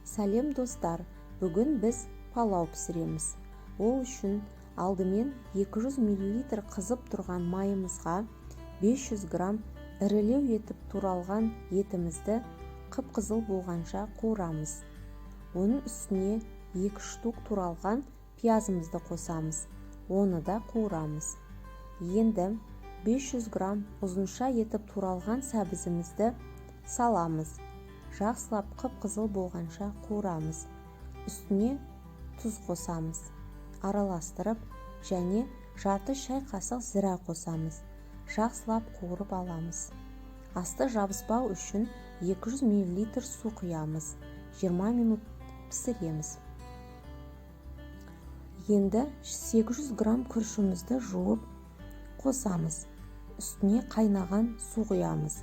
Сәлем, достар! Бүгін біз палау пісіреміз. Ол үшін алдымен 200 мл қызып тұрған майымызға 500 грамм ірілеу етіп туралған етімізді қып-қызыл болғанша қуырамыз. Оның үстіне 2 штук туралған пиязымызды қосамыз, оны да қуырамыз. Енді 500 грамм ұзынша етіп туралған сәбізімізді саламыз, жақсылап қып-қызыл болғанша қуырамыз. Үстіне тұз қосамыз, араластырып, және жарты шай қасық зира қосамыз, жақсылап қуырып аламыз. Асты жабыспау үшін 200 мл су құямыз, 20 минут пісіреміз. Енді 800 грамм күрішімізді жуып қосамыз, үстіне қайнаған су құямыз.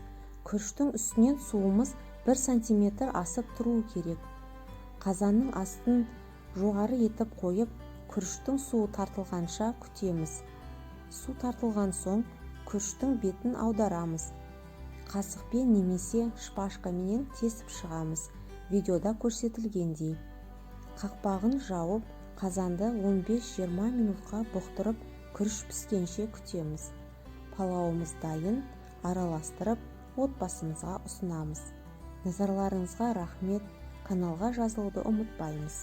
Күріштің үстінен суымыз 1 сантиметр асып тұруы керек. Қазанның астын жоғары етіп қойып, күріштің суы тартылғанша күтеміз. Су тартылған соң, күріштің бетін аударамыз, қасықпен немесе шпажкаменен тесіп шығамыз, видеода көрсетілгендей. Қақпағын жауып, қазанды 15-20 минутқа бұқтырып, күріш піскенше күтеміз. Палауымыз дайын, араластырып, отбасымызға ұсынамыз. Назарларыңызға рахмет! Каналға жазылуды ұмытпаймыз.